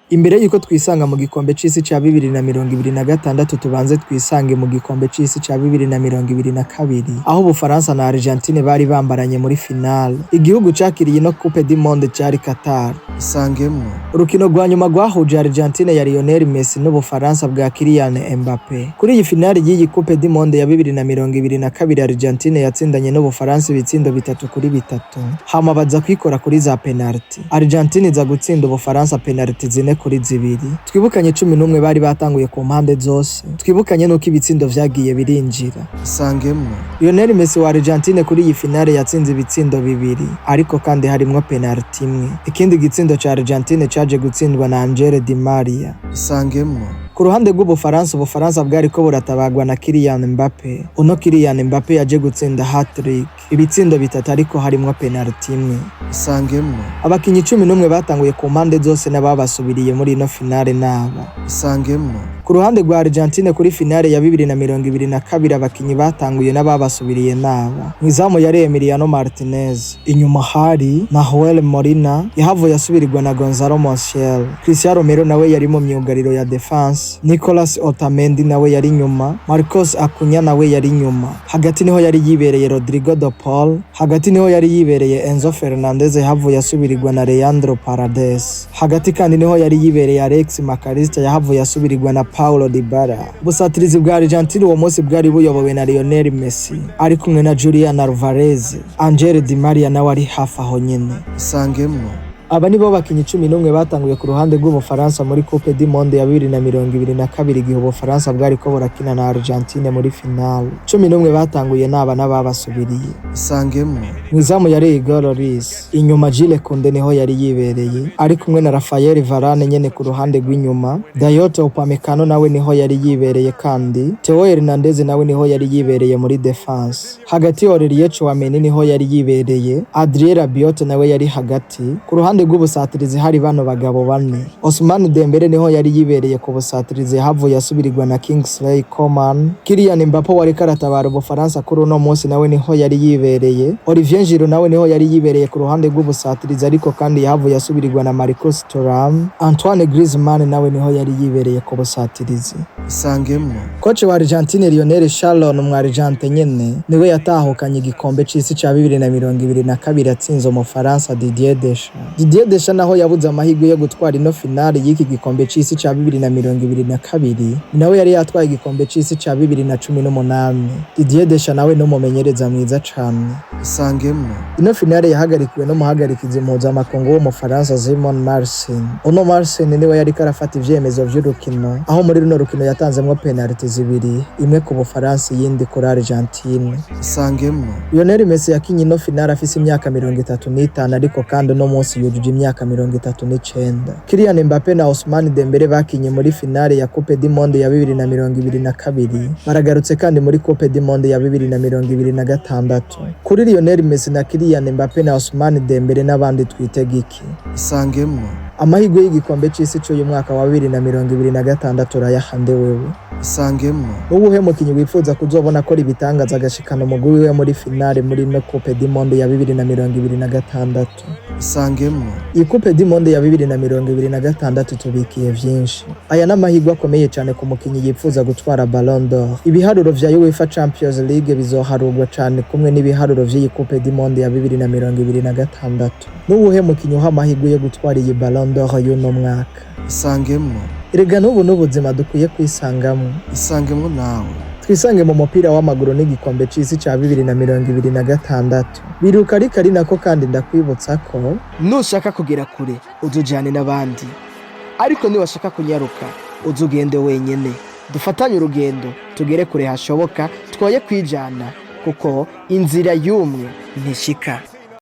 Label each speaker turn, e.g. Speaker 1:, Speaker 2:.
Speaker 1: Imbere yuko twisanga mu gikombe c'isi ca 2026, tubanze twisange mu gikombe c'isi ca 2022, aho Ubufaransa na Argentine bari bambaranye muri finale. Igihugu cakiriye ino Coupe du Monde cari Qatar.
Speaker 2: Isangemwo.
Speaker 1: Urukino rwa nyuma rwahuje Argentine ya Lionel Messi n'Ubufaransa bwa Kylian Mbappe. Kuri iyi finale y'iyi Coupe du Monde ya 2022, Argentine yatsindanye n'Ubufaransa ibitsindo 3-3, hama baza kwikora kuri za penalty. Argentine iza gutsinda Ubufaransa penalty 4-2. Twibukanye 11 bari batanguye ku mpande zose, twibukanye nuko ibitsindo vyagiye birinjira.
Speaker 2: Isangemwo.
Speaker 1: Lionel Messi wa Argentine kuri iyi finale yatsinze ibitsindo bibiri, ariko kandi harimwo penalty imwe. Ikindi gitsindo ca Argentine caje gutsindwa na Angel Di Maria.
Speaker 2: Isangemwo.
Speaker 1: Ku ruhande rw'Ubufaransa, Ubufaransa bwariko buratabagwa na Kylian Mbappe. Uno Kylian Mbappe yaje gutsinda hat-trick, ibitsindo bitatu, ariko harimwo penalty imwe.
Speaker 2: Isangemwo.
Speaker 1: Abakinyi 11 batanguye ku mpande zose n'ababasubiriye muri ino finale naba:
Speaker 2: Isangemwo.
Speaker 1: Ku ruhande rwa Argentine kuri finale ya 2022, abakinyi batanguye n'ababasubiriye naba: mw'izamu yari Emiliano Martinez, inyuma hari Nahuel Molina yahavuye asubirirwa na Gonzalo Montiel, Cristian Romero nawe yari mu myugariro ya défense, Nicolas Otamendi nawe yari inyuma, Marcos Acuna nawe yari inyuma, hagati niho yari yibereye Rodrigo de Paul, hagati niho yari yibereye Enzo Fernandez yahavuye asubirirwa na Leandro Paredes, hagati kandi niho yari yibereye Alex McAllister yahavuye asubirirwa na Paulo Dybala. Ubusatirizi bwa Argentine uwo munsi bwari buyobowe na Lionel Messi ari kumwe na Julian Alvarez, Angel Di Maria nawe ari hafi aho nyene.
Speaker 2: Isangemwo.
Speaker 1: Aba nibo bakinyi 11 batanguye ku ruhande rw'Ubufaransa muri Coupe du Monde ya 2022, igihe Ubufaransa bwariko burakina na Argentine muri finale. 11 batanguye naba n'ababasubiriye:
Speaker 2: Isangemwo.
Speaker 1: Mw'izamu yari Hugo Lloris, inyuma Jules Koundé niho yari yibereye ari kumwe na Raphael Varane nyene ku ruhande rw'inyuma, Dayot Upamecano nawe niho yari yibereye, kandi Theo Hernandez nawe niho yari yibereye muri défense. Hagati Aurelien Tchouameni niho yari yibereye, Adrien Rabiot nawe yari hagati. Ku ruhande rw'ubusatirizi hari bano bagabo bane: Ousmane Dembele niho yari yibereye ku busatirizi, havuye asubirirwa na Kingsley Coman, Kylian Mbappe wariko aratabara Ubufaransa kuri uno munsi nawe niho yari yibereye, Olivier Giroud nawe niho yari yibereye ku ruhande rw'ubusatirizi, ariko kandi yahavuye asubirirwa na Marcus Thuram, Antoine Griezmann nawe niho yari yibereye ku busatirizi.
Speaker 2: Isangemwo.
Speaker 1: Coach wa Argentine Lionel Scaloni, umu Argentine nyene, niwe yatahukanye igikombe c'isi ca 2022 atsinze Umufaransa Didier Deschamps. Didier Deschamps naho yabuze amahirwe yo gutwara ino finale y'iki gikombe c'isi ca 2022, ni nawe yari yatwaye igikombe c'isi ca 2018. Didier Deschamps nawe n'umumenyereza mwiza cane.
Speaker 2: Isangemwo.
Speaker 1: Ino finale yahagarikiwe n'umuhagarikizi mpuzamakungu w'Umufaransa Simon Marcin. Uno Marcin niwe yariko arafata ivyemezo vy'urukino, aho muri runo rukino yatanzemwo penaliti zibiri, imwe ku Bufaransa, iyindi kuri Argentine.
Speaker 2: Isangemwo.
Speaker 1: Lionel Messi yakinye ino finale afise imyaka 35, ariko kandi uno munsi yujuje imyaka 39. Kylian Mbappe na Ousmane Dembele bakinye muri finale ya Coupe du Monde ya 2022, baragarutse kandi muri Coupe du Monde ya 2026. Kuri Lionel Messi na Kylian Mbappe na Ousmane Dembele n'abandi, twitega iki?
Speaker 2: Isangemwo.
Speaker 1: Amahirwe y'igikombe c'isi c'uyu mwaka wa 2026 urayahande wewe?
Speaker 2: Isangemwo.
Speaker 1: Nuwuhe mukinyi wifuza kuzobona akora ibitangaza agashikana umugwi wiwe muri finale muri ino Coupe du Monde ya 2026?
Speaker 2: Isangemwo.
Speaker 1: Iyi Coupe du Monde ya 2026 tubikiye vyinshi. Aya n'amahirwe akomeye cane ku mukinyi yifuza gutwara Ballon d'Or. Ibiharuro vya UEFA Champions League bizoharurwa cane kumwe n'ibiharuro vy'iyi Coupe du Monde ya 2026. Nuwuhe mukinyi uha amahirwe yo gutwara iyi Ballon d'Or y'uno mwaka?
Speaker 2: Isangemwo.
Speaker 1: Erega n'ubu n'ubuzima dukwiye kwisangamwo.
Speaker 2: Isangemwo nawe.
Speaker 1: Twisange mu mupira w'amaguru n'igikombe c'isi ca 2026. Biruka ariko ari nako kandi ndakwibutsa ko
Speaker 3: Nushaka kugera kure, uzujane n'abandi, ariko niwashaka kunyaruka, uzugende wenyene. Dufatanye urugendo tugere kure hashoboka, twoye kwijana kuko inzira y'umwe ntishika.